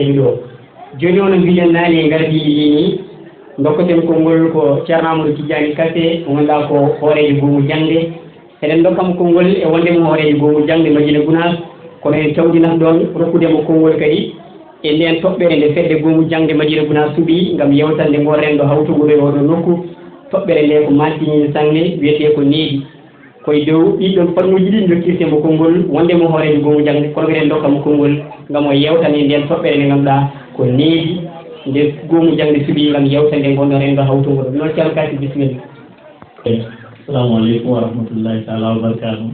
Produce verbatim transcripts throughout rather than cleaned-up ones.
Ɗo. Jooni o no mbiɗen naane e ngardiiɗi ɗi ni, ndokkoten konngol ko Ceerno Amadou Tidiani Kase, mo ngannduɗaa ko hooreejo goomu jaŋde. Eɗen ndokka mo konngol e wonde mo hooreejo goomu jaŋde Madina Gunaas, kono en tawdinat ɗoon rokkude mo konngol kadi e ndeen toɓɓere nde fedde goomu jaŋde Madina Gunaas suɓi ngam yewtande ngoo renndo hawtuguɗo e oɗo nokku. Toɓɓere nde ko Martinique sanne, wiyetee ko Needi. Ko e dow ɗiɗon fannuuji ɗi ndoktirte mo konngol wonde mo hooreejo goomu jaŋde, kono mbiɗen ndokka mo konngol ngam o yewtane ndeen toɓɓere nde ngannduɗaa ko Needi nde goomu jaŋde suɓi ngam yewtande ngon ɗon renndo hawtuguɗo. Noon Ceerno Kase, bisimilla. Assalamu aleykum wa rahmatullahi taala wa barakatuh.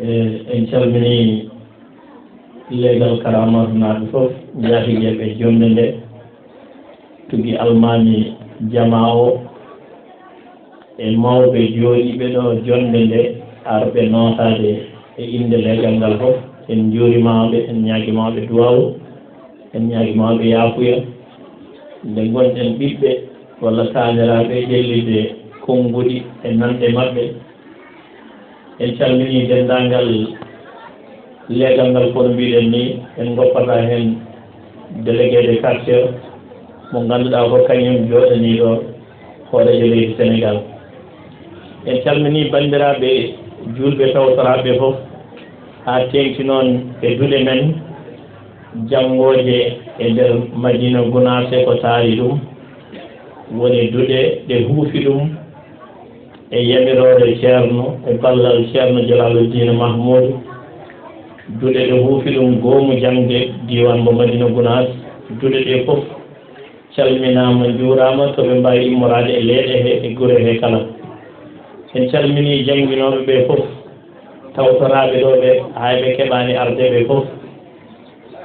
E, en calmini leegal Karaamaatunaaɓe fof, njaatigee ɓe jonnde nde, tugi almaami jamaa o, e mawɓe jooɗiiɓe ɗo jonnde nde, arɓe nootaade e innde leegal ngal fof. En njuuriima ɓe, en ñaagiima ɓe duwaawu, en ñaagiima ɓe yaafuya. Nde ngonɗen ɓiɓɓe walla taaniraaɓe ƴellitde konnguɗi e nanɗe maɓɓe, en calminii denndaangal leegal ngal, kono mbiɗen ni, en ngoppataa heen délégué de quartier mo ngannduɗaa ko kañum jooɗaniiɗo hooreejo leydi Senegaal. En calminii banndiraaɓe juulɓe tawtoraaɓe fof, haa teeŋti noon e duɗe men janngooje e nder Madina Gunaas e ko taari ɗum, woni duɗe ɗe huufi ɗum e yamiroore Ceerno, e ballal Ceerno Jalaaluddin Mahmuudu, duɗe ɗe huufi ɗum goomu jaŋde diiwaan mo Madina Gunaas. Duɗe ɗe fof calminaama, njuuraama, to ɓe mbaawi immoraade e leeɗe he, e gure he kala. En calminii jannginooɓe ɓe fof, tawtoraaɓe ɗo ɓe, hay ɓe keɓaani arde ɓe fof.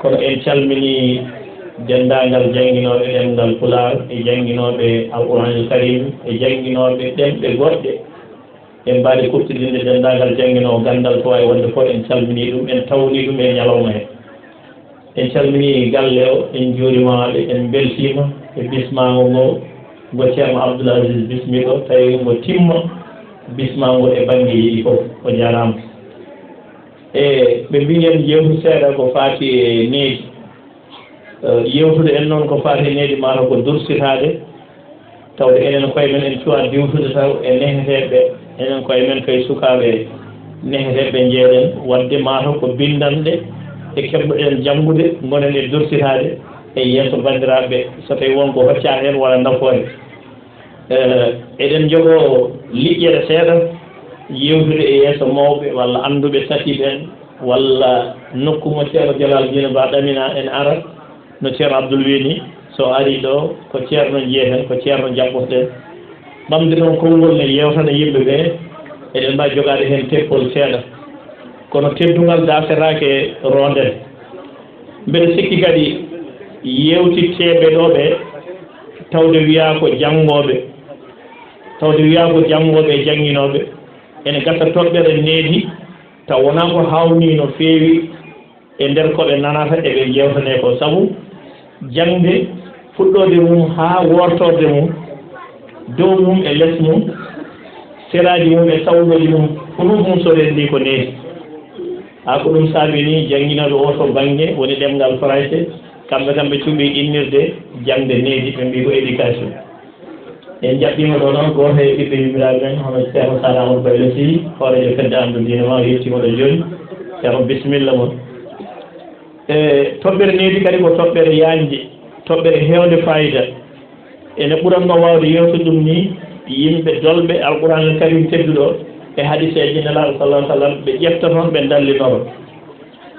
Kono en calminii denndaangal jannginooɓe ɗemngal Pulaar, e jannginooɓe Alquraanil Kariim, e jannginooɓe ɗemɗe goɗɗe. En mbaɗi kuɓtidinde denndaangal jannginoowo ganndal fof, e wonde fof en calminii ɗum, en tawnii ɗum e ñalawma he. En calminii galle o, en njuuriima ɓe, en mbeltiima e bismaango ngo, ngo Ceerno Abdoul Aziz bismiɗo, tawi ngo timma bismaango e banngeeji ɗi fof. O jaaraama. E ɓe mbii en yeewtu seeɗa ko faati e needi. Eh, yeewtude en noon ko faati e needi, maa ko dursitaade, tawde enen koye men en cuwaa diwtude taw e neheteeɓe, enen koye men kay sukaaɓe neheteeɓe njeeɗen, waɗde maa ko binndanɗe ɗe keɓɗoɗen janngude, ngonen e dursitaade e yeeso banndiraaɓe, so tawii won ko hoccaa heen walla nafoore. Eh, eɗen njogoo liƴƴere seeɗa, yeewtude e yeeso mawɓe walla annduɓe satiiɓe en, walla nokku mo Ceerno Jalal Dina Ba ɗaminaa en ara, no Ceerno Abdul wiyi ni, so arii ɗo, ko Ceerno njiyeten, ko Ceerno njaɓɓoten. Ɓamde ɗon konngol ne yeewtana yimɓe ɓe, eɗen mbaawi jogaade heen teppol seeɗa. Kono teddungal daasetaake roonden. Mbeɗa sikki kadi yeewtitteeɓe ɗo ɓe, tawde wiyaa ko janngooɓe, tawde wiyaa ko janngooɓe e jannginooɓe, ene gasa toɓɓere needi, taw wonaa ko haawnii no feewi e nder ko ɓe nanata e ɓe njeewtanee ko. Sabu jaŋde fuɗɗoode mum haa woortoode mum, dow mum e les mum, seraaji mum e sawlooji mum, huruf mum so renndii ko needi. Haa ko ɗum saabii ni jannginooɓe oo to bannge woni ɗemngal Farayse, kamɓe kam ɓe cuɓii innirde jaŋde needi, ɓe mbii ko éducation. En njaɓɓiima ɗo noon gooto e ɓiɓɓe yummiraaɓe men, hono Ceerno Saare Amadou Baylo Sy, hooreejo fedde anndu diine ma, o yettiima ɗo jooni. Ceerno, bisimilla mon. E toɓɓere needi kadi ko toɓɓere yaañde, toɓɓere heewde faayida. Ene ɓuratnoo waawde yeewtude ɗum ni, yimɓe dolɓe Alqur'aanul Kariim tedduɗo e hadiseeje Nelaaɗo sallallaahu alayhi wa sallam, ɓe ƴefta toon, ɓe ndallinoro.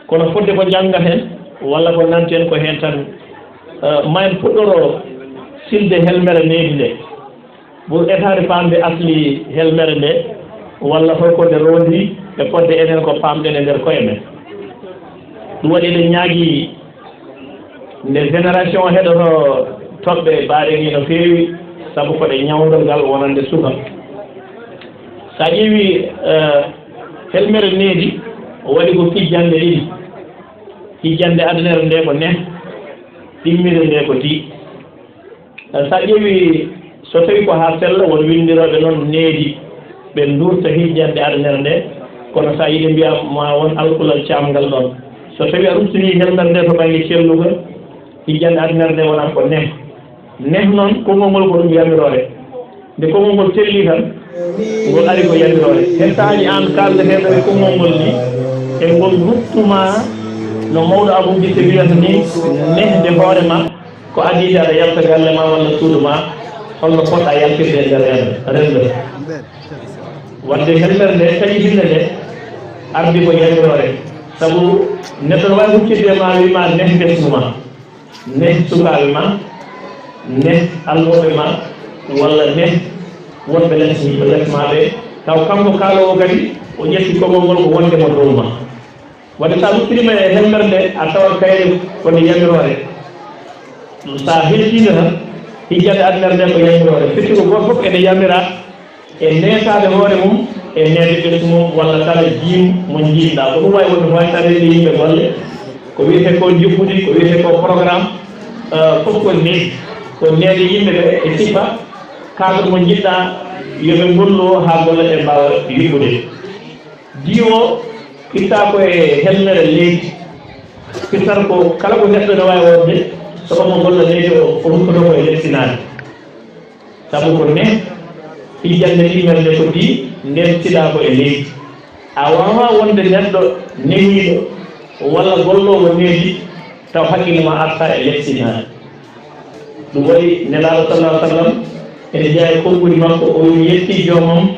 Kono fodde ko njanngaten walla ko nanten ko heen tan, eh, ma en puɗɗoro silde helmere needi nde. Ɓur etaade faamde asli helmere nde, walla holko nde rondi e fodde enen ko paamɗen e nder koye men. Ɗum waɗi eɗen ñaagii nde génération heɗoto toɓɓe baaɗe ni no feewi, sabu ko ɗe ñawndal ngal wonande suka. So a ƴeewi, eh, helmere needi, o waɗi ko fijjannde ɗiɗi. Fijjannde adanere nde ko neh, ɗimmire nde ko ti. So a ƴeewi, so tawi ko haa sella, won winndirooɓe noon needi, ɓe nduurta hijjande adanere nde, kono so a yiɗi mbiya ma won alkulal caamngal ɗoon. So tawi a ruttini helmere nde to bannge cellugol, Hijjande adinere nde wonat ko neh. Neh noon, konngol ngol ko ɗum yamiroore. Nde konngol ngol telli tan, ngol ari ko yamiroore. Hettaani aan kaaldeteeɗo e konngol ngol ni, e ngol ruttu ma no mawɗo Abuu Gise wiyata ni, nehde hoore ma, ko adii nde aɗa yalta galle ma walla suudu ma, holno potɗa yaltirde e nder rendo, rendo. Wadde helmere nde, taƴi hinde nde, ardi ko yamiroore. Sabu neɗɗo no waawi huccitde e ma, wii ma, neh ngesu ma, neh sukaaɓe ma, neh almuɓɓe ma, walla neh wonɓe les, les ma ɓe. Taw kanko kaaloowo kadi, o ƴetti konngol ngol ko wonde mo dow ma. Wadde so a ruttiriima e helmere nde, a tawat kayre ko nde yamiroore. Ɗum so a hejjiino tan, hijjande adinere nde ko yamiroore. Firti ko gooto fof ene yamiraa e neetaade hoore mum, e neede ɓesngu mum, walla kala jiim mo njiimɗaa. Ko ɗum waawi wonde ko waɗi tan reende yimɓe golle, ko wiyetee ko njuɓɓudi, ko wiyetee ko programme, eh, fof ko needi. Ko neede yimɓe ɓe e sifa, cadre mo njiɗɗaa yo ɓe ngollu o haa golle ɗe mbaawa yuɓɓude. Diwo firtaa ko e helmere leydi. Firtata ko kala ko neɗɗo ene waawi wonde, so omo golla leydi o, o ruttoto ko e leftinaade. Sabu ko neh, hijjande ɗimmere nde ko di, nden siɗaa ko e leydi. A waawaa wonde neɗɗo nehiiɗo walla golloowo needi, taw hakkille ma arta e leftinaade. Ɗum waɗi Nelaaɗo sallallahu alaihi wasallam ene jeyaa e konguɗi makko, o wi, mi yetti joomam,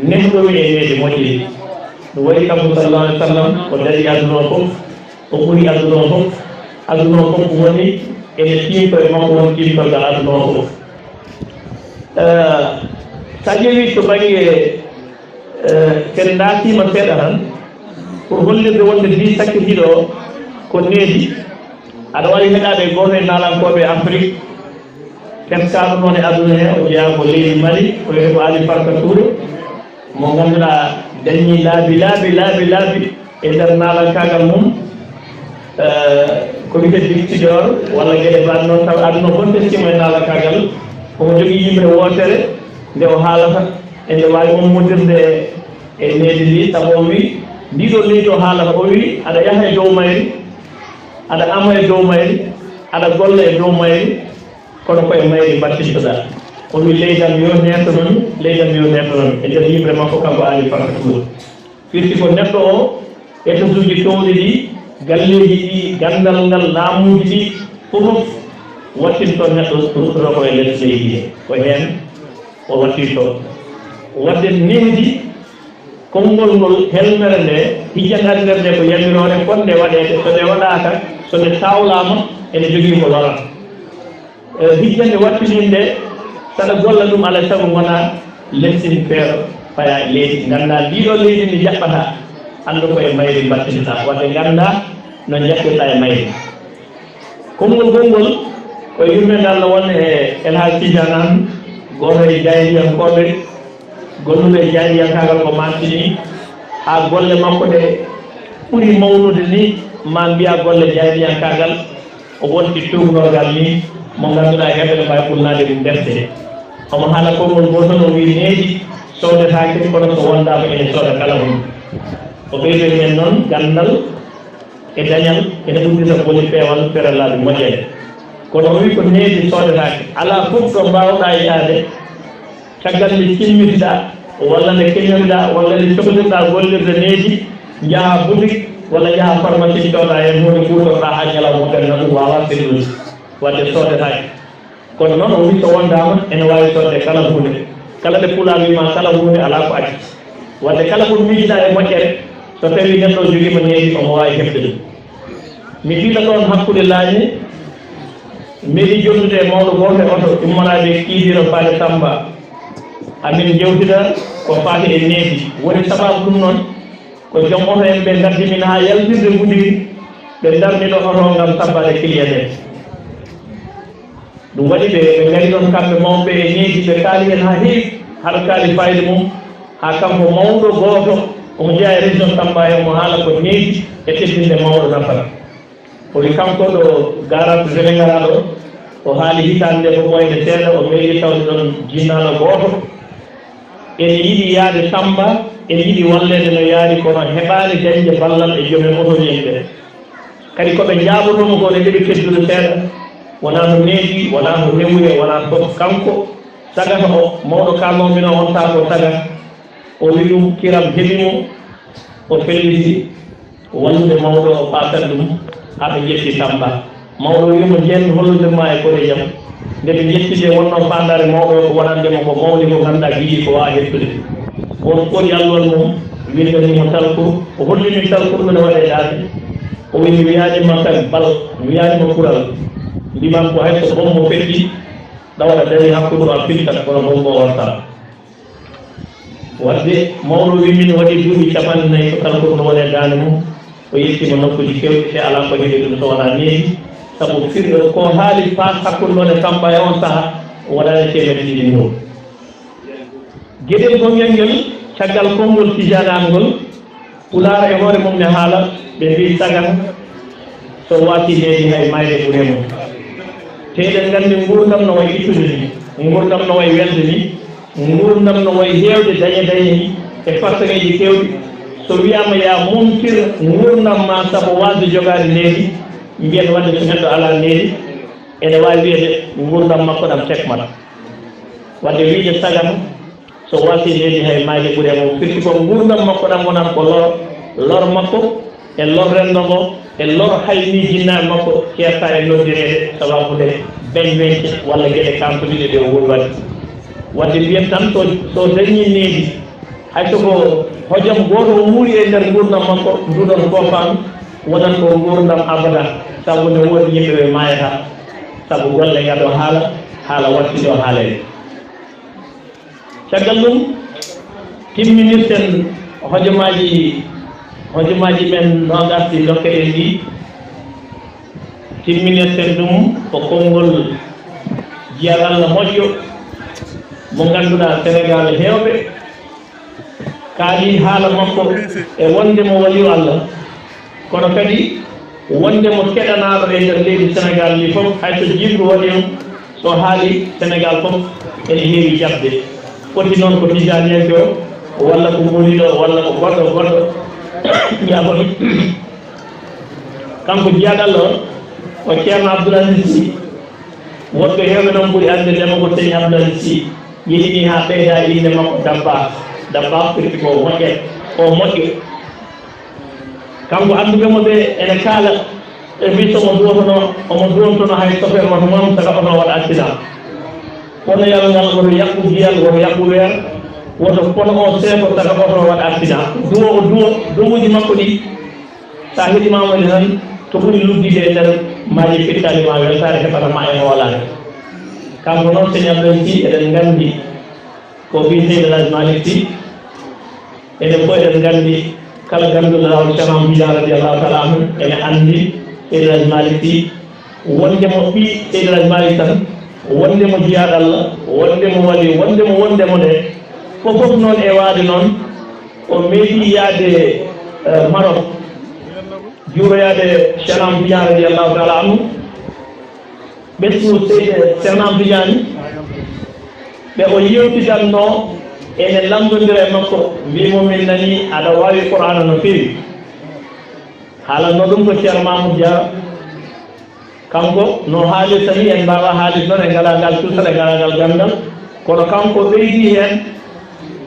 nehɗo mi e needi moƴƴi. Ɗum waɗi kanko sallallahu alaihi wasallam, o daɗi aduna o fof, o ɓuri aduna o fof. Aduna o fof woni ene tiimto e makko, won tiimtorgal aduna o fof. Eh, so a ƴeewi to bannge, eh, so en ndaartiima seeɗa tan, pour hollirde wonde mbii sakkitiiɗo o ko needi, aɗa waawi heɗaade e gooto e naalankooɓe Afrik, teskaaɗo noon e aduna he, o jeyaa ko leydi Mali, o wiyetee ko Ali Farka Touré, mo ngannduɗaa dañii laabi, laabi, laabi, laabi e nder naalankaagal mum, eh, ko wiyetee dictador walla geɗe mbaɗ noon, tawa aduna fof teskiima e naalankaagal. Omo jogii yimre wootere nde o haalata, e nde waawi ummodirde e needi ndi, sabu o wii, ndiɗo leydi o haalata, o wii, aɗa yaha e dow mayri, aɗa ama e dow mayri, aɗa golla e dow mayri, kono ko e mayri mbattintoɗaa. O wii, leydi am yo neeto noon, leydi am yo neeto noon, e nder yimre makko kanko Ali Farka Touré. Firti ko neɗɗo o, étages uji toowɗi ɗi, galleeji ɗi, ganndal ngal, laamuuji ɗi, fof wattinto neɗɗo ruttoto ko e les leydi he. Ko heen o wattinto. Wadde nehdi, konngol ngol, helmere nde, hijjande adinere nde ko yamiroore, fotnde waɗeede. So nde waɗaaka, so nde tawlaama, ene jogii ko lorata. Eh, hijjande wattiniinde, saɗa golla ɗum, alaa e sago ngona lestin feero, fayaa e leydi. Nganndaa ndiɗo leydi ndi jaɓɓataa, anndu ko e mayri mbattintaa, wadde nganndaa no njaɓɓirɗaa e mayri. Konngol gongol ko yurmeende Allah won e El Hadj Tidiane Anne, gooto e jaayndiyankooɓe, gollude e jaayndiyankaagal ko maantini, haa golle makko ɗe ɓuri mawnude ni, ma mbiya golle jaayndiyankaagal, o wonti tuugnorgal ni, mo ngannduɗaa heɓɓe no mbaawi ɓulnaade ɗum defte. Omo haala konngol ngootol, o wii, needi soodetaake, kono so wondaama ene sooda kala huunde. O ɓeydori en noon ganndal e dañal ene uddita boni peewal, feralaaɓe moƴƴere. Kono o wii ko needi soodetaake, alaa fof ɗo mbaawɗaa yaade, caggal nde cimmitiɗaa, walla nde keñoriɗaa, walla nde cohlirɗaa gollirde needi, njahaa boutique, walla njahaa pharmacie, cooda heen huunde, kuutorɗaa haa ñalawma ɓenna, ɗum waawaa sellude, wadde soodetaake. Kono noon, o wii so wondaama, ene waawi soodde kala huunde. Kala nde Pulaar wii ma kala huunde, alaa ko acci. Wadde kala ko miijiɗaa e moƴƴere, so tawii neɗɗo o jogiima needi, omo waawi heɓde ɗum. Mi fiila ɗoon hakkunde laañe, mbeɗi jonndude e mawɗo gooto e oto, ummoraade e Kiidiira faade Tamba. Amin njewtida ko faati e needi. Woni sabaabu ɗum noon, ko joom oto en ɓe ngaddi min haa yaltirde Gudiri, ɓe ndarni ɗo oto o ngam sabbaade client en. Ɗum waɗi ɓe, ɓe ngari ɗoon kamɓe mawɓe e needi, ɓe kaali heen haa heewi, hara kaali fayida mum, haa kanko mawɗo gooto, omo jeyaa e région Tamba he, omo haala ko needi e teddinde mawɗo nafata. O wi kanko ɗo garant général o, o haali hitaande nde ko ɓooyde seeɗa, o meeɗi tawde ɗoon jinnaaɗo gooto. Ene yiɗi yahde Tamba, ene yiɗi walleede no yaari, kono heɓaani dañde ballal e joom en oto en ɓe. Kadi ko ɓe njaaboto mo ko ne ndeɓe teddude seeɗa, wonaa no neeɓi, wonaa no newuye, wonaa fof. Kanko sagata o, mawɗo ka mawmino on taa ko saga, o wi ɗum kiram heɓi mo, o felliti wallude mawɗo o faasat ɗum, haa ɓe njetti Tamba. Mawɗo wi mo, "Njeen hollude ma e koreejam?" Nde ɓe njetti de wonno faandaare mawɗo o ko wonande mo ko mawni ko ngannduɗaa giɗi ko waawa hettude. Won foti alluwal mum, winndani mo talkur, o holli min talkur no waɗe daande. O wi, "Mi wiyaani ma kadi bal, mi wiyaani ma kural. Mbiman ko hay so bombo feƴƴi, ɗawata dari hakkunde ma filtat kono bombo warta." Wadde mawɗo wi min waɗi duuɓi capanɗe nayi ko talkur no woni e daande mum, o yettiima nokkuuji keewɗi, te alaa ko heɓi ɗum so wonaa neeɓi, sabu firɗo ko haali paas hakkunde on e Samba e on saha, o waɗaani teemedde ɗiɗi ngol. Geɗel gongel ngel, caggal konngol tijaanal ngol, Pulaar e hoore mum ne haala, ɓe mbiyi sagan so waasi needi hay mayde ɓure mum. Te eɗen nganndi nguurndam no wayi ittude ni, nguurndam no wayi welde ni, nguurndam no wayi heewde dañe dañe ni, e façonŋeeji keewɗi. So wiyaama yaa mumtir nguurndam ma sabu waasde jogaade needi, mbiyen wadde so neɗɗo alaa needi, ene waawi wiyeede nguurndam makko ɗam tekmat. Wadde wiide sagan so waasi needi hay mayde ɓure mum, firti ko nguurndam makko ɗam wonat ko lor, lor makko, e lor renndo ngo, e lor hay ni jinnaaɓe makko ceerta e noddireede sababude beñ weñce walla geɗe kampuɗiɗe ɗe o woni waɗde. Wadde mbiyen tan so, so dañii needi, hay so ko hojom gooto o wuuri e nder nguurndam makko, nduɗon koofaam wonat ko nguurndam abada, sabu ne woodi yimɓe ɓe maayata, sabu golle ngadoo haala, haala wattidoo haaleede. Caggal ɗum, timminirten hojomaaji, hojomaaji men noogas ɗi ndokkeɗen ɗi, timminirten ɗum ko konngol jiyal Allah moƴƴo mo ngannduɗaa Senegaal heewɓe kaali haala makko e wonde mo waliyu Allah. Kono kadi wonde mo keɗanaaɗo e nder leydi Senegaal ndi fof, hay so jiiɓru waɗi on, so haali Senegaal fof ene heewi jaɓde. Foti noon ko tijaaniyanke o, walla ko moliiɗo, walla ko goɗɗo, goɗɗo. Jaabon. Kanko jiyaaɗo Allah o, o Ceerno Abdoul Aziz Sy. Woɗɓe heewɓe noon ɓuri anndirde mo ko Seydi Abdoul Aziz Sy. Yehi ni haa ɓeyda innde makko Dabba. Dabba firti ko moƴƴere, ko moƴƴo. Kanko annduɓe mo ɓe ene kaala, ɓe mbi so omo duwotono, omo duwontono hay chauffeur oto mum, saka oto waɗa accident. Ponoyal ngal woto yaɓɓu giyal, woto yaɓɓu weer, woto pono o seeko, saka oto waɗa accident. Duwo o duwo, duwuuji makko ɗi, so a heɗimaama ɗi tan, to ɓuri luggude e nder maaje pittaali ma weltaare heɓata ma e hoolaare. Kanko noon, Seydi Abdoul Aziz Sy, eɗen nganndi ko ɓii Seydi El Hadji Malick Sy, enen fof eɗen nganndi, kala gannduɗo laawol Cheikh Ahmadou Tidiane radiyallahu taala anhu ene anndi Seydi El Hadji Malick Sy, wonde mo ɓii Seydi El Hadji Malick tan, wonde mo jiyaaɗo Allah, wonde mo wali, wonde mo, wonde mo nde, fof fof noon e waade noon, o meeɗi yaade, eh, Maroc, juuroyaade Cheikh Ahmadou Tidiane radiyallahu taala anhu. Ɓesngu Seydi Sehnam Tijaani, ɓe o yewtidanno, ene lanndondira e makko, mbii mo, "Min nanii aɗa waawi Qur'aana no feewi." Haalanno ɗum ko Ceerno Mamoud Dia, kanko no haalirta ni, en mbaawaa haalirde noon, en ngalaa ngal cuusal, en ngalaa ngal ganndal, kono kanko ɓeydi heen,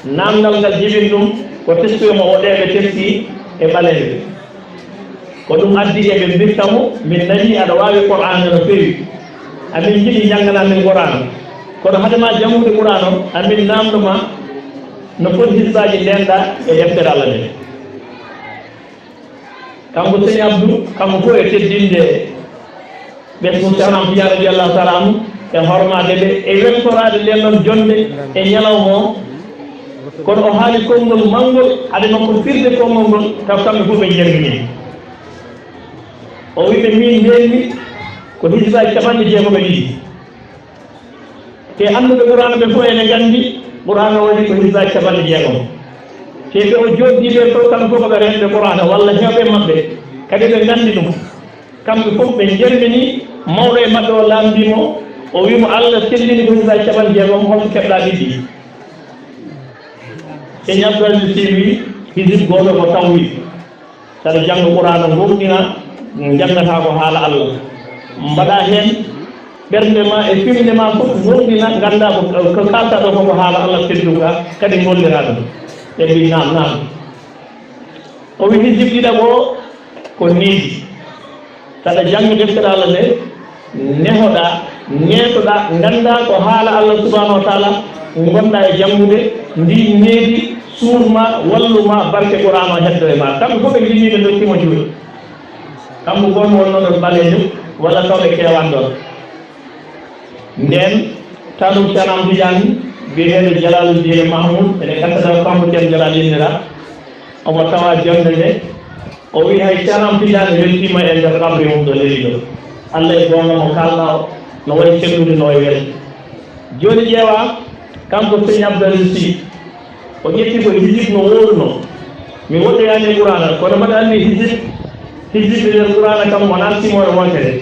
naamndal ngal jibini ɗum, ko teskiiɓe mo o ɗee ɓe teski e ɓaleeɓe. Ko ɗum addi eɓe mbirta mo, "Min nanii aɗa waawi Qur'aana no feewi. Amin njiɗi njannganaa min Qur'aana. Kono hade ma janngude Qur'aana o, amin naamndo ma no foti hisbaaji ndeenɗaa e deftere Allah nden." Kanko Seydi Abdou, kanko fof e teddinde ɓesngu Sehnam Tijaani radiyallahu taala anhu, e hormaade ɓe, e weltoraade nden ɗon jonnde e ñalawma o. Kono o haali konngol manngol, hade makko firde konngol ngol, taw kamɓe fof ɓe njerminii. O wi ɓe, "Min ndeenmi ko hisbaaji capanɗe jeegom e ɗiɗi." Te annduɓe Qur'aana ɓe fof ene nganndi Qur'aana woni ko hisbaaji capanɗe jeegom. Te ɓe o jooɗdi ɓe fof, kamɓe fof ko ɓe renɓe Qur'aana, walla heewɓe maɓɓe, kadi ɓe nganndi ɗum. Kamɓe fof ɓe njermini, mawɗo e maɓɓe o laamndii mo, o wii mo, "Allah sellini ko hisbaaji capanɗe jeegom, holko keɓɗaa ɗiɗi?" Seydi Abdou Aziz Sy wii, "Hisib gooto ko tawhiid. Saɗa jannga Qur'aana, ngooŋɗina, Njanngataa ko haala Allah, mbaɗaa heen ɓernde ma e firnde ma fof, ngoɗɗina, nganndaa ko, ko kaaltaa ɗo ko, ko haala Allah tedduka, kadi ngolliraɗum ɓe mbi naam naam. O wi hizib ɗiɗaɓo o ko needi. Saɗa jannga deftere Allah nde, nehoɗaa, neetoɗaa, nganndaa ko haala Allah subhanahu wa taala ngonɗaa e janngude, ndi needi suurma, walluma, barke Qur'an o heddo e ma. Kamɓe fof ɓe njinniɓe ndokkima juuɗe. Kamɓe goon wonno ɗon ɓaleejo walla taw ɓe keewan ɗon. Ndeen taanum Ceerno Am Tijaan biyeteeɗo Jalaaluddin Mahmuud, ene kattata kanko Ceerno Jalaal innira, omo tawa jonnde nde, o wi hay Ceerno Am Tijaan weltiima e nder qabri mum ɗo leli ɗo. Allah e goonga mo kaalɗaa o, no wayi cellude no wayi welde. Jooni ƴeewa, kanko Sëñ Abdou Aziz Sy, o ƴetti ko hizib no wooruno. Mi woɗɗoyaani e Qur'aana, kono mbaɗa anndi hizib, hizib e nder Qur'aana kam wonaa simoore wontere.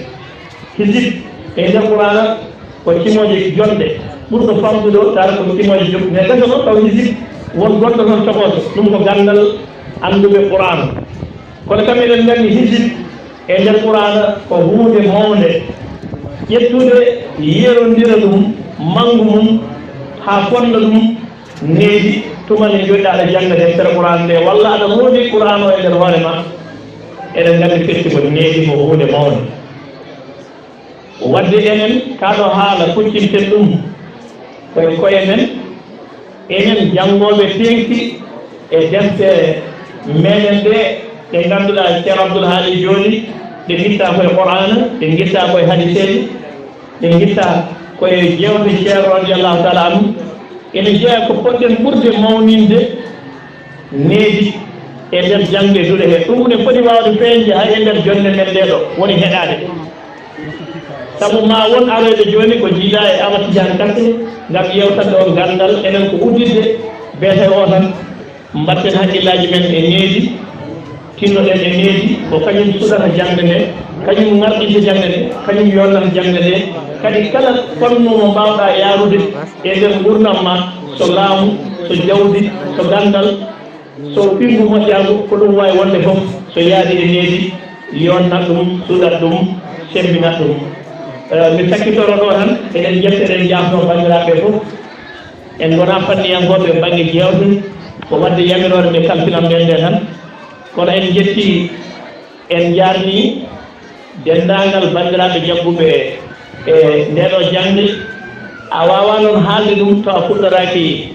Hizib e nder Qur'aana ko cimooje jonɗe. Ɓurɗo famɗude o, taara ko cimooje jonɗe. Mais gasa noon taw hizib, won goɗɗo toon cokooto. Ɗum ko ganndal annduɓe Qur'aana. Kono kam eɗen nganndi hizib e nder Qur'aana ko huunde mawnde. Ƴettude, yerondira ɗum, manngu mum, haa fonnda ɗum, needi, tuma nde njooɗiɗaa aɗa jannga deftere Qur'aana nde, walla aɗa moodi Qur'aana o e nder hoore ma, eɗen nganndi firti ko needi ko huunde mawnde. Wadde enen, kaa ɗo haala kuccinten ɗum koye koye men, enen janngooɓe teeŋti e defte meɗen ɗe, ɗe ngannduɗaa Ceerno Abdul Haali jooni, ɗe ngittaa koye Qur'aana, ɗe ngittaa koye hadiseeji, ɗe ngittaa koye jeewte Ceerno radiyallahu taala anhu, ene jeyaa ko potɗen ɓurde mawninde needi e nder jaŋde duɗe he. Ɗum ne foti waawde feeñde hay e nder jonnde men nde ɗo woni heɗaade. Sabu ma won aroyɓe jooni ko jiidaa e Awa Tijaan Kase ngam yewtande on ganndal, enen ko udditde beete o tan, mbaɗten hakkillaaji men e needi, tinnoɗen e needi, ko kañum suɗata jaŋde nde, kañum ŋarɗinta jaŋde nde, kañum yonnata jaŋde nde, kadi kala fannu mo mbaawɗaa yaarude e nder nguurndam ma, so laamu, so jawdi, so ganndal, so ɓinngu moƴƴaagu, ko ɗum waawi wonde fof, so yaadi e needi, yonnat ɗum, suɗat ɗum, semmbinat ɗum. Eh, mi sakkitoro ɗo tan, eɗen njetta, eɗen njaafnoo banndiraaɓe fof. En ngonaa fanniyankooɓe bannge jeewte, ko waɗde yamiroore nde kalfinam nden nde tan. Kono en njetti, en njaarnii denndaangal banndiraaɓe jagguɓe e ndee ɗoo jaŋde. A waawaa noon haalde ɗum to a fuɗɗoraaki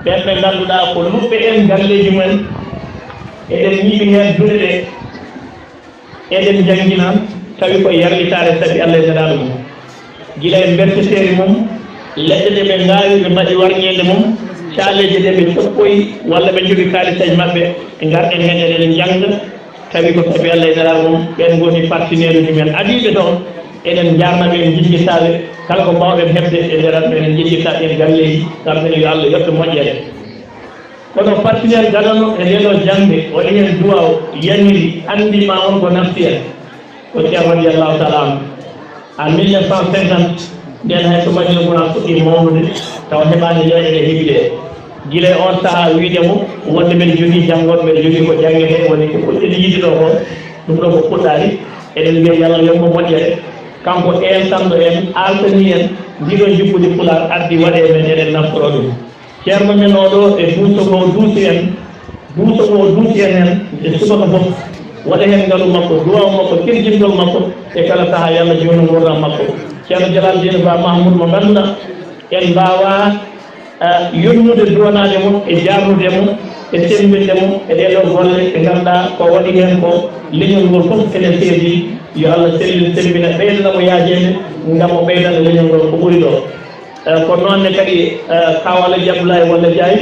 ɓeen ɓe ngannduɗaa ko luɓɓe en galleeji mumen. Eɗen ñiiɓi heen duɗe ɗe. Eɗen njanngina, tawi ko yarlitaare sabi Allah e Nelaaɗo mum. Gila e mberteteeri mum, leɗɗe ɗe ɓe ngaawi, ɓe mbaɗi warñeende mum, caaleeje ɗe ɓe coppoyi, walla ɓe njogi kaalisaaji maɓɓe, ngarɗen heen eɗen njannga, tawi ko sabi Allah e Nelaaɗo mum, ɓeen ngoni partenaire uji men adiiɓe toon, eɗen njaarna ɓe, en njejjitaɓe, kala ko mbaawɗen heɓde e nder aduna, eɗen njejjita ɗeen galleeji, kamɓe ne yo Allah yoɓ ɓe moƴƴere. Kono partenaire gadano e ndee ɗoo jaŋde, waɗi heen duwaaw, yamiri, anndi ma won ko nafti en, ko Ceerno radiyallahu taala anhu. En mille neuf cent cinquante, ndeen hay so Madina Gunaas fuɗɗii mawnude, tawa heɓaani leyɗe ɗe heɓi ɗe. Gila e oon sahaa wiide mo, wonde mbeɗa jogii janngooɓe, mbeɗa jogii ko janngetee, woni ko puɗɗiɗen yiɗde ɗoo ko, ɗum ɗoo ko fuɗɗaani. Eɗen mbiya yo Allah yoɓ mo moƴƴere. Kanko eentanɗo en, aaltanii en ndii ɗoo njuɓɓudi Pulaar, addi waɗee men, eɗen naftoroo ɗum. Ceerno men oo ɗoo e duuso ngo duusi en, duuso ngo duusi en heen e subaka fof, waɗa heen ngalu makko, duwaaw makko, kirjingol makko e kala sahaa, yo Allah juutnu nguurndam makko. Ceerno Jalal Diin Ba Mahmoud mo ngannduɗaa en mbaawaa, eh, yonnude duwanaade mo e jaarnude mo e semmbinde mo e ɗee ɗoo golle ɗe ngannduɗaa ko waɗi heen ko, leñol ngol fof ene seedi. Yo Allah sellin, semmbina, ɓeydana mo yaajeede ngam o ɓeydana leñol ngol ko ɓuri ɗoo. Eh, ko noon ne kadi, eh, Kaaw Alhaji Abdoulaye Walla Ndiaye,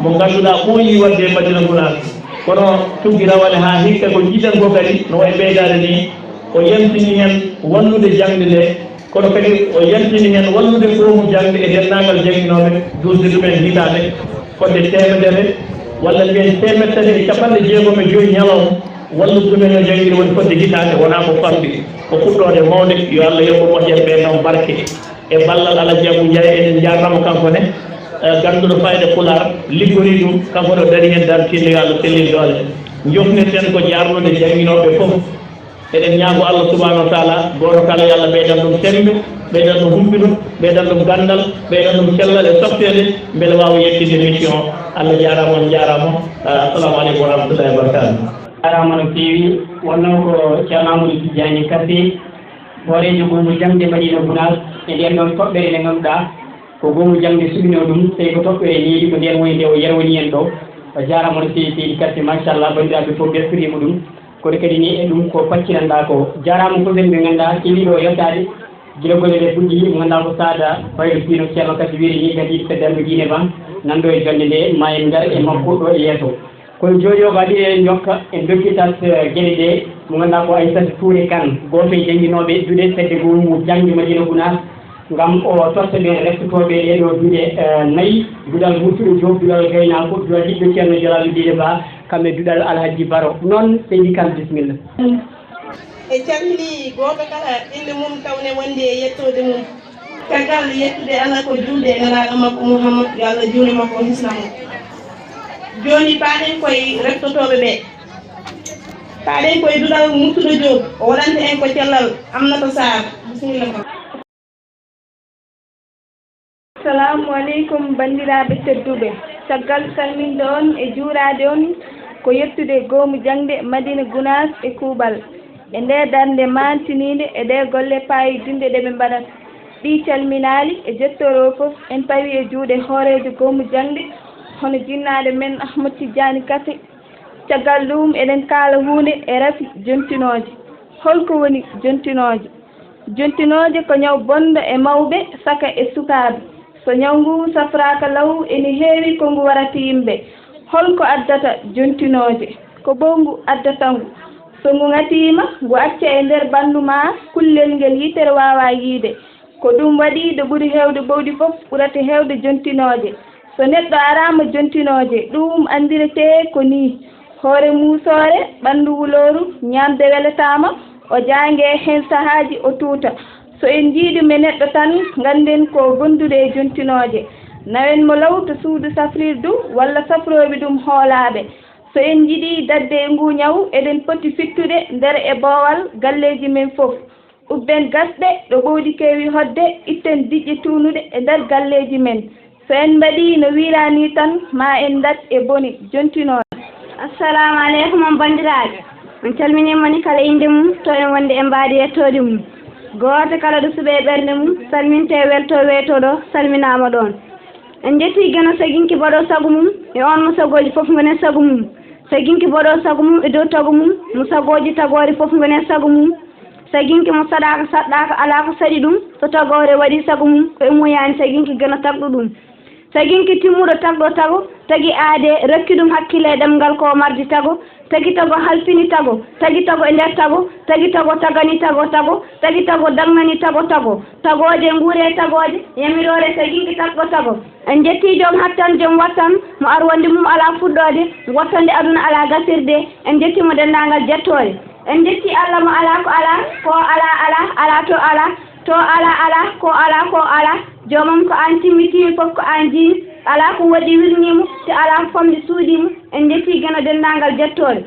mo ngannduɗaa ɓooyii waɗde e Madina Gunaas. Kono tuggi rawane haa hikka ko njiɗen ko kadi no wayi ɓeydaade ni, o yantini heen wallude jaŋde nde, kono kadi o yantini heen wallude goomu jaŋde e denndaangal jannginooɓe, duusde ɗum en hitaande fodde teemedere walla mbiyen teemedde tati e cappanɗe jeegom e joy ñalawma, wallude ɗum en no janngiri woni fodde hitaande, wonaa ko famɗi, ko fuɗɗoode mawnde, yo Allah yoɓ mo moƴƴere ɓeen noon barke. E ballal Alhaji Abou Ndiaye, eɗen njaarnamo kanko ne, eh, gannduɗo fayda Pulaar, liggorii ɗum, kanko ne o darii heen dartiinde, yo Allah sellin doole. Njofnirten ko jaarnude jannginooɓe fof, Eɗen ñaago Allah subhanahu wa taala, gooto kala yo Allah ɓeydan ɗum semmbe, ɓeydan ɗum humpito, ɓeydan ɗum ganndal, ɓeydan ɗum cellal e softeende, mbele waawa yettinde mission. Allah jaaraama, on njaaraama. Ah, assalamu aleykum wa rahmatullahi wa barakatuh. Jaaraama no feewi. Wonnoo ko Ceerno Amadou Tijjaani Kase, hooreejo goomu jaŋde Madina Gunaas, e ndeen ɗoon toɓɓere nde ngannduɗaa ko goomu jaŋde suɓinoo ɗum, tawi ko toɓɓere neeɗi, ko ndeen woni nde o yerwani en ɗo. O jaaraama no feewi, seydi Kase, machallah, banndiraaɓe fof mbeltoriima ɗum. Kono kadi ni e ɗum ko pacciranɗaa ko. Jaaraama fof en ɓe ngannduɗaa keɗiiɗo o yettaade, gila golle ɗe puɗɗii, mo ngannduɗaa ko Saada Baylo Piino Ceerno Kase wiyri ni, gadiiɗo fedde Alma Diine Ba, nanndo e jonnde nde, ma en ngar e makko ɗo e yeeso. Kono jooni o ko adii en jokka, en ndokkitat, eh, geɗe ɗe, mo ngannduɗaa ko Aissata Touré Kane, gooto e jannginooɓe duɗe fedde goomu jaŋde Madina Gunaas, ngam o totta ɓe reftotooɓe ɗee ɗoo duɗe, eh, nayi, duɗal Murtuɗo Joob, duɗal Gaynaako, duɗal Ɓiɗɗo Ceerno Jalaalu Diine Ba, kam e duɗal Alhaji Baro. Noon, seydi Kane, bisimilla. En calminii gooto kala innde mum, tawne wonde e yettoode mum. Caggal yettude Allah ko juulde e Nelaaɗo makko Muhammad, yo Allah juulu e makko, o hisna mo. Jooni paaɗen koye reftotooɓe ɓe. Paaɗen koye duɗal Murtuɗo Joob, o waɗanta en ko cellal Aminata Sarr. Bisimilla ma. Salaamu aleykum, banndiraaɓe tedduɓe. Caggal salminde on e juuraade on, ko yettude goomu jaŋde Madina Gunaas e kuuɓal, e ndee darnde maantiniinde e ɗee golle paayodinɗe ɗe ɓe mbaɗata. Ɗi calminaali e jettoro fof, en pawi e juuɗe hooreejo goomu jaŋde, hono jinnaaɗo men Ahmad Tijjaani Kase. Caggal ɗum, eɗen kaala huunde e rafi jontinooje. Holko woni jontinooje? Jontinooje ko ñaw bonɗo e mawɓe, saka e sukaaɓe. So ñaw ngu safraaka law, ene heewi ko ngu warata yimɓe. Holko addata jontinooje? Ko ɓowngu addata ngu. So ngu ŋatiima, ngu acca e nder ɓanndu ma kullel ngel yitere waawaa yiyde. Ko ɗum waɗi ɗo ɓuri heewde ɓowɗi fof ɓurata heewde jontinooje. So neɗɗo araama jontinooje, ɗum anndiretee ko nii: hoore muusoore, ɓanndu wulooru, ñaamde welataama, o jaangee heen sahaaji o tuuta. So en njii ɗum e neɗɗo tan, ngannden ko gonduɗo e jontinooje. Nawen mo law to suudu safrirdu walla safrooɓe ɗum hoolaaɓe. So en njiɗii daɗde e nguu ñaw, eɗen poti fittude nder e boowal galleeji men fof. Ubben gasɗe ɗo ɓowɗi keewi hoɗde, itten diƴƴe tuunuɗe e nder galleeji men. So en mbaɗii no wiiraa nii tan, ma en ndaɗ e bone jontinooɗo. Assalaamu aleykum, on banndiraaɓe. On calminii moni kala innde mum, to en wonde e mbaadi yettoode mum. Gooto kala ɗo suɓee ɓernde mum, salmintee, weltoo, weetoo ɗo, salminaama ɗoon. En njettii Geno saginki baɗoo sago mum, e oon mo sagooji fof ngoni e sago mum. Saginki baɗoo sago mum e dow tago mum, mo sagooji tagoori fof ngoni e sago mum. Saginki mo saɗaaka saɗɗaaka, alaa ko saɗi ɗum, so tagoore waɗii sago mum, ko e mum yani saginki Geno tagɗo ɗum. Saginki timmuɗo tagɗo tago, tagi aadee, rokki ɗum hakkille e ɗemngal ko mardi tago, tagi tago halfini tago, tagi tago e nder tago, tagi tago tagani tago tago, tagi tago dagnani tago tago. Tagooje nguure e tagooje, yamiroore saginki tagɗo tago. En njettii joom hattan, joom wattan, mo arwonde mum alaa fuɗɗoode, wattande aduna alaa gasirde. En njettii mo denndaangal jettoore. En njettii Allah mo alaa ko alaa, ko alaa alaa, alaa to alaa, to alaa alaa, ko alaa ko alaa. Joomam ko aan timmi, timmi fof ko aan jiimi. Alaa ko woɗɗi wirnii mo, te alaa ko famɗi suuɗii mo. En njettii Geno denndaangal jettoore.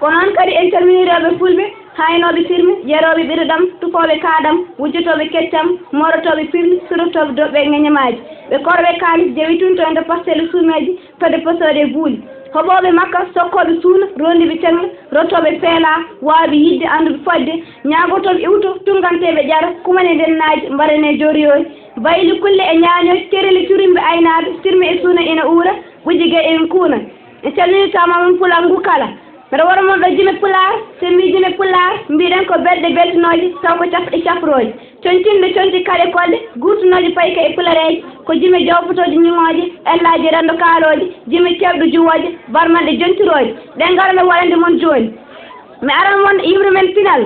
Ko noon kadi en calminii rewɓe fulɓe, haaynooɓe sirme, yarooɓe ɓiɗaɗam, tufooɓe kaaɗam, wujjotooɓe keccam, moorotooɓe pirli, sodotooɓe doɓɓe e ŋeñamaaji. Ɓe korooɓe kaalis, jewi tun to nder pasteele suumeeji, fedde posoode e buuli. Hoɓooɓe makka, sokkooɓe suuna, rondiiɓe caggal, rottooɓe feelaa, waawɓe yiɗde, annduɓe fodde, ñaagotooɓe iwto, tunnganteeɓe ƴara, kumanee ndennaaji, mbaɗanee jooriyoori, bayli kulle e ñaañooji, kereli curimɓe aynaaɓe, sirme e suuna ina uura, ɓujji gay en kuuna. En calminii tawa mon pulaar ngu kala. Mbeɗa wara mon ɗo jime pulaar, so en mbii jime pulaar, mbiɗen ko belɗe beltinooje, taw ko cafɗe cafrooje. Concinɗe conci kaɗe koɗɗe, guurtunooje payka e pulareeje, ko jime jawpotooje ñiŋooje, ellaaje renndo kaalooje, jime ceerɗo juwooje, barmanɗe jontirooje. Ɗe ngarmi waɗande mon jooni. Mi aran mon yimre men pinal.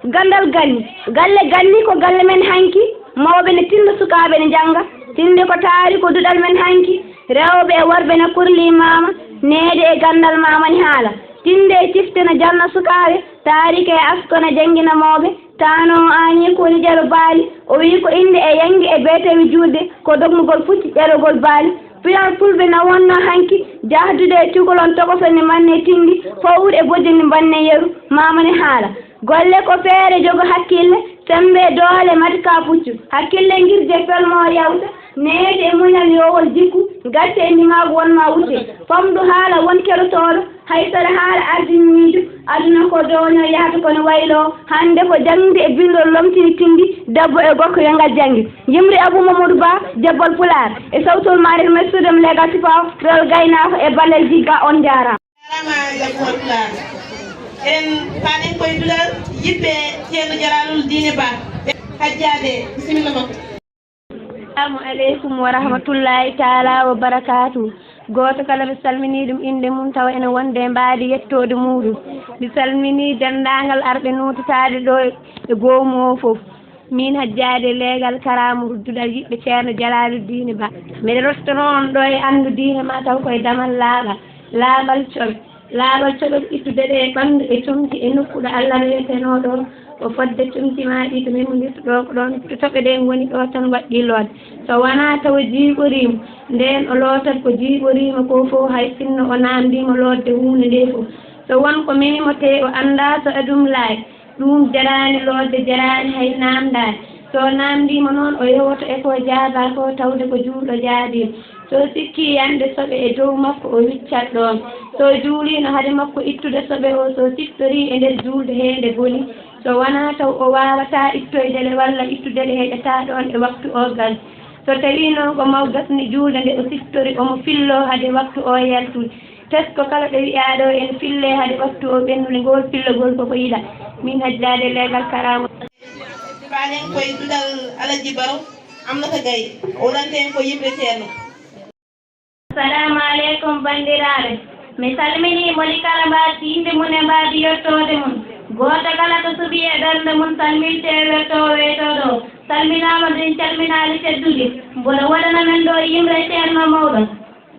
Ganndal ganni. Galle ganni ko galle men hanki. Mawɓe ne tinndo, sukaaɓe ne njannga. Tinndi ko taari ko duɗal men hanki. Rewɓe e worɓe ne kurlimaama. Neede e ganndal maama ne haala. Tinndi e cifte ne jalna sukaaɓe. Taarike e asko ne janngina mawɓe. Taanoowo aanii ko woni ƴero baali. O wiyi ko innde e yannge e beeteewi juulde. Ko dognugol pucci ƴerogol baali. Pinal fulɓe na wonnoo hanki jahdude e cukalon tokoso ne manne tinndi, fawru e bojji ne mbanne yeru, maama ne haala. Golle ko feere jogo hakkille, semmbe doole mati ka puccu. Hakkille ngirje pelmo yawta, neete e muñal yowol jikku, gacce e ndimaagu won ma wutte. Famɗu haala won kerotooɗo, hay sara haala ardi miijo. Aduna ko dooño yahata kono waylo, hannde ko jaŋde e binndol lomtini tindi, debbo e gorko yo ngal janngi. Yimri Abou Mamadou Ba, Jebbal Pulaar, e sawtol ma nder mesude mo legal sifaw, rewol gaynaako e ballal jigga on njaaraama. Jarama Jakuwal Pulaar. Eɗen paanen koye duɗal yiɓɓe Ceerno Jalaalul Diine Ba. Hajjaaɓe, bisimilla makko. Assalamu aleykum wa rahmatullahi taala wa barakaatu. Gooto kala mi salminii ɗum innde mum tawa ene wonde e mbaadi yettoode muuɗum. Mi salminii denndaangal arɓe nootitaade ɗo e goomu o fof. Min Hajjaade leegal Karaamu rudduɗal yiɓɓe Ceerno Jalaalu Diine Ba. Mbeɗa rottono on ɗo e anndu diine ma taw koye damal laaɓal, laaɓal coɓe. Laaɓal coɓe ko ittude ɗe e ɓanndu e comci e nokku ɗo Allah rewetenoo ɗo, ko fodde comci ma ɗi to memmondirta ɗo, ko ɗoon to toɓe ɗe ngoni ɗo tan waɗɗii lootde. So wonaa tawa jiiɓoriima, ndeen o lootat ko jiiɓoriima ko fof, hay sinno o naamndiima lootde huunde nde fof. So won ko memi mo tee o anndaa so e ɗum laay, ɗum jaraani lootde, jaraani hay naamndaade. So o naamndiima noon, o yowoto e ko o jaabaa ko, tawde ko juulɗo jaabiima. So o sikkii yande soɓe e dow makko, o wiccat ɗoon. So o juuliino hade makko ittude soɓe o, so o siftorii e nder juulde hee nde boni, so wonaa taw o waawataa ittoyde ɗe walla ittude ɗe heƴataa ɗoon e waktu o gas. So tawii noon ko maw gasni juulde nde o siftori, omo filloo hade waktu o yaltude. Tesko kala ɗo wiyaa ɗo ene fillee hade waktu o ɓennude, ngool fillogol koko yiɗa. Min Hajjaade leegal Karaamu. Paanen koye duɗal Alaji Baro, Amnata Gaye, o wulanten ko yiɓɓe Ceerno. Assalamu aleykum, banndiraaɓe. Mi salminii moni kala mbaadi innde mum e mbaadi yettoode mum. Gooto kala ko suɓii e ɓernde mum salminte e wettoo weetoo ɗo. Salminaama, min calminaali teddude. Mboɗo waɗana men ɗo yimre Ceerno mawɗo.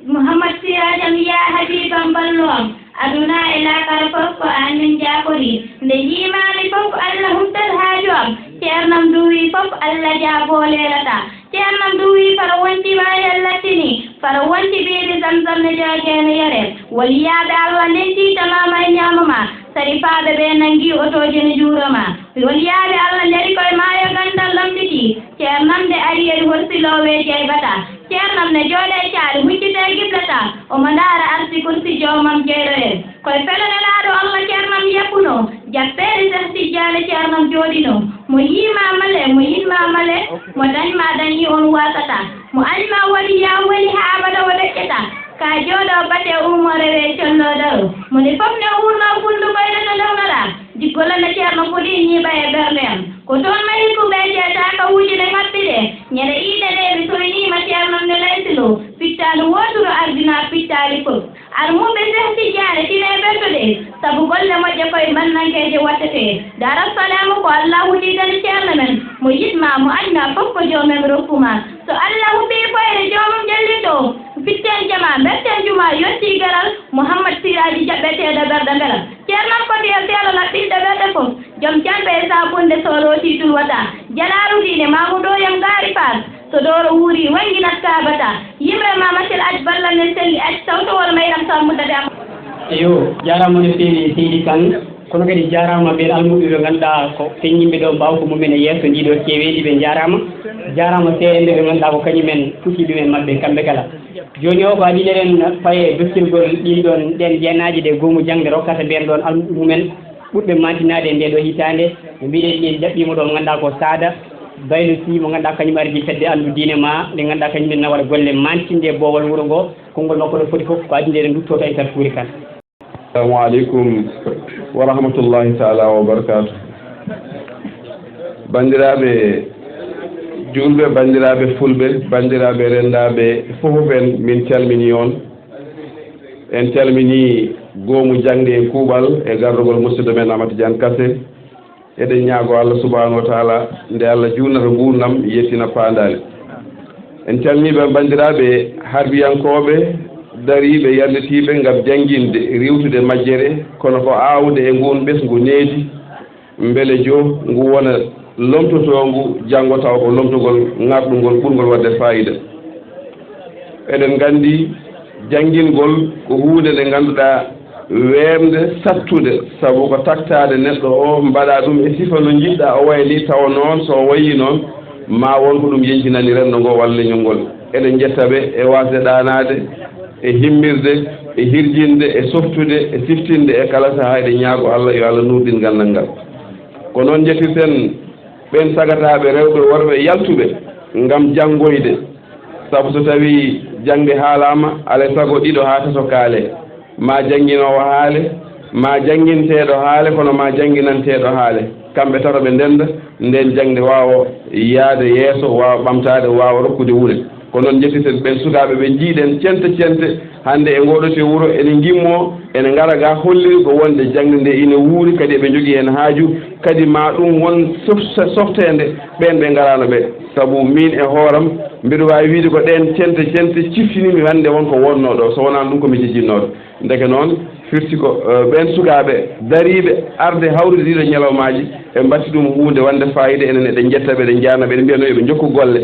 Muhammad Siraaj am, yaa habiib am, ballo am, aduna e laakara fof ko aan min jaakorii. Nde njiimaami fof, Allah humtat haaju am. Ceernam duwii fof, Allah jaaboo leelataa. Ceernam duwii faro wonti maayal lattini, faro wonti biiri Zamzam ne jooge ne yare. Waliyaaɓe Allah nden tiitanaama e ñaamo ma. Sarifaaɓe ɓe nanngii otooji ne njuuroo ma. Waliyaaɓe Allah njari koye maayo ganndal ɗomɗiti. Ceernam nde ari e horsiloowe jeyɓata. Ceernam ne jooɗe caali huccite giblata. Omo ndaara arsi kursi joomam jeyɗo en. Koye felo Nelaaɗo Allah ceernam yeppuno. Jappeere Seex Tijjaani ceernam jooɗino. Mo yiima male, mo yiɗma male, mo dañma dañi on waasata. Mo añma woni yaa woni haa abada o deƴƴata. Ka jooɗo bate ummo rewe collo daro. Mo ne fof ne uurno fundu koyɗe no ndewnoɗa. Jiggol ne ceerno fuɗi ñiiɓa e ɓernde am. Ko toon mahi ko ɓe jeeta ka wuuji ɗe ŋabbi ɗe. Ñande iide nde mi soyniima ceerno ne laysilo. Pittaali wooturu ardina pittaali fof. Armuɓe Seex Tijjaani tine ɓertude. Sabu golle moƴƴe koye bannankeeje wattete. Daarassalaamu ko Allaahu tiidani ceerno men. Mo yiɗma, mo añma fof ko joomem rokkuma. So Allaahu fii foyre joomum ƴellito. Fitten jama, mberten juma, yonti garal. Muhammad Siraaji jaɓɓeteeɗo ɓerɗe mbela. Ceerno am ko diya seeɗa laɓɓinɗe ɓerɗe fof. Joom jamɓe e saabunde so lootii tulwata. Jalaalu diine Maamudo yam gaari Faas. So dooro wuuri wannginat kaabata. Yimre ma matel aj balla ne selli aj sawtowol mayram sammuddade am. Eyo, jaaraama no feewi seydi Kan. Kono kadi jaaraama ɓeen almuɓɓe ɓe ngannduɗaa ko feññinɓe ɗo mbaaw ko mumen e yeeso ndi ɗo ceeweeli, ɓe njaaraama. Jaaraama seerenɓe ɓe ngannduɗaa ko kañumen pusi ɗumen maɓɓe kamɓe kala. Jooni o ko adii eɗen faye dokkirgol ɗin ɗon ɗeen jeenaaji ɗe goomu jaŋde rokkata ɓeen ɗon almuɓɓe mumen ɓurɓe maantinaade e ndee ɗoo hitaande. No mbiɗen ni en jaɓɓiima ɗo mo ngannduɗaa ko Saada Baylo Sy mo ngannduɗaa kañum ardi fedde anndu diine ma nde ngannduɗaa kañum ne nawata golle maantinde e boowal wuro ngo. Konngol makko ɗo foti fof ko adii nde eɗen ndutto tawi Sarkuuri Kan. Assalamu aleykum wa rahmatullahi taala wa barakaatu. Banndiraaɓe juulɓe, banndiraaɓe fulɓe, banndiraaɓe renndaaɓe fof en, min calminii on. En calminii goomu jaŋde e kuuɓal e gardugol musidɗo men Amadou Tidiane Kassé. Eɗen ñaagoo Allah subhaanahu wa taala nde Allah juulnata nguurndam, yettina paandaale. En calminii ɓe banndiraaɓe harbiyankooɓe dariiɓe, yarlitiiɓe ngam jannginde, riiwtude majjere, kono ko aawde e nguun ɓesngu needi, mbele joo ngu wona lomtotoongu janngo tawa ko lomtugol ŋarɗungol ɓurngol waɗde faayiida. Eɗen nganndi janngingol ko huunde nde ngannduɗaa weeɓnde sattude, sabu ko taktaade neɗɗo o, mbaɗa ɗum e sifa no njiɗɗa o wayi ni, tawa noon so o wayi noon, ma won ko ɗum yeñtinani renndo ngo walla leñol ngol. Eɗen njetta ɓe e waasde ɗaanaade, e himmirde, e hirjinde, e softude, e siftinde e kala sahaa. Eɗen ñaago Allah yo Allah nuurɗin ganndal ngal. Ko noon njettirten ɓeen sagataaɓe rewɓe, worɓe yaltuɓe ngam janngoyde, sabu so tawii jaŋde haalaama, alaa e sago ɗiɗo haa tato kaale, ma jannginoowo haale, ma jannginteeɗo haale, kono ma jannginanteeɗo haale. Kamɓe tato ɓe ndennda, ndeen jaŋde waawa yahde yeeso, waawa ɓamtaade, waawa rokkude wure. Ko noon njettirten ɓeen sukaaɓe ɓe njiiɗen cente cente hannde e ngooɗo te wuro, ene ngimmoo, ene ngara ga holliri ko wonde jaŋde nde ine wuuri, kadi eɓe njogii heen haaju, kadi ma ɗum won sof-, softeende ɓeen ɓe ngaraano ɓe. Sabu miin e hooram, mbiɗo waawi wiyde ko ɗeen cente cente ciftinimi hannde won ko wonnoo ɗo, so wonaano ɗum ko mi jejjinnooɗo. Ndeke noon, firti ko, eh, ɓeen sukaaɓe dariiɓe arde hawrude ɗiɗo ñalawmaaji, ɓe mbatti ɗum huunde wonde faayiida. Enen eɗen njetta ɓe, eɗen njaarna ɓe, eɗen mbiya noon yo ɓe njokku golle.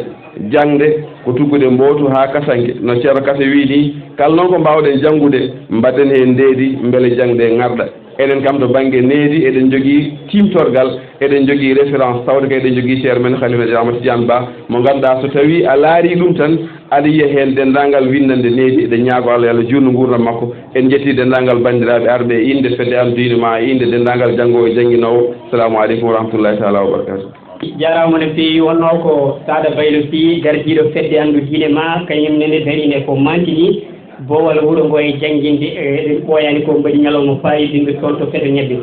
Jaŋde ko tuggude mbootu haa kasanke, no Ceerno Kase wiyi nii, kala noon ko mbaawɗen janngude, mbaɗen heen ndeedi mbele jaŋde ŋarɗa. Enen kam to bannge needi eɗen njogii tiimtorgal, eɗen njogii référence, tawde kay eɗen njogii ceerno men Khalifa Ahmad Tidiane Ba, mo ngannduɗaa so tawii a laarii ɗum tan, aɗa yiya heen denndaangal winndannde needi. Eɗen ñaago Allah yo Allah juutnu nguurndam makko. En njettii denndaangal banndiraaɓe arɓe e innde fedde am diine ma, e innde denndaangal janngoowo e jannginoowo. Salaamu aleykum wa rahmatullahi taala wa barakatuh. Jaaraama no feewi. Wonnoo ko Saada Baylo Sy, gardiiɗo fedde anndu diine ma, kañum nene dariinde ko mantini boowal wuro ngo e jannginde, e ɓooyaani ko mbaɗi ñalawma faayiɗinɓe toon to Feto Ñebbe.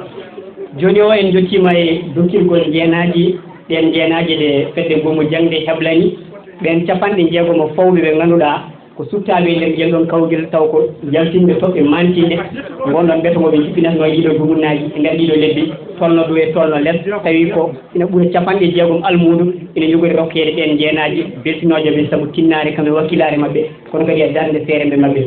Jooni o en njottiima e dokkirgol njeenaaji, ɗeen njeenaaji ɗe fedde goomu jaŋde heblani, ɓeen capanɗe jeegom fawɓe ɓe ngannduɗaa ko suɓtaaɓe e nder ngel ɗoon kawgel, taw ko yaltinɓe toɓɓe mantinde, ngon ɗoon mbete mo ɓe njippinatnoo e ɗiɗo dumunnaji e nder ɗiɗo lebbi, tolno dow e tolno les, tawi ko ina ɓura capanɗe jeegom almuudo ina yogori rokkeede ɓeen njeenaaji beltinooje ɓe, sabu tinnaare kam e wakkilaare maɓɓe, kono kadi e darnde feere nde maɓɓe.